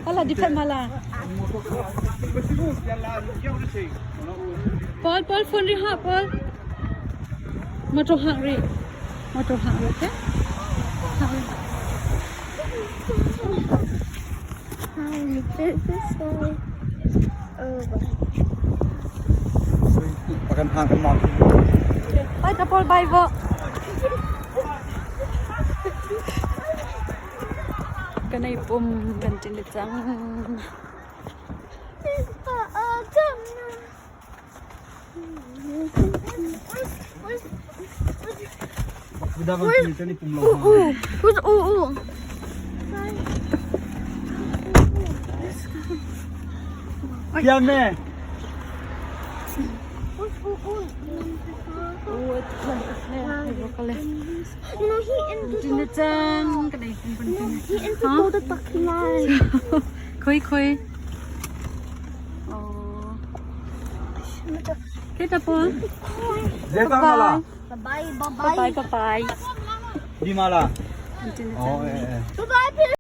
Hala di phet mala. Paul Paul phone ri ha Paul. Motor hak ri. Motor hak ri okay? Hak ri. Bye ta Paul bye vo. Kan ei pum kan ṭin le cang. Piame. Ṭin le cang kan ei pum kan ṭin. Khoi khoi. Kita Paul. Bye Bye bye. Bye bye. Di mala. Kan ṭin le Oh, cang. eh, eh.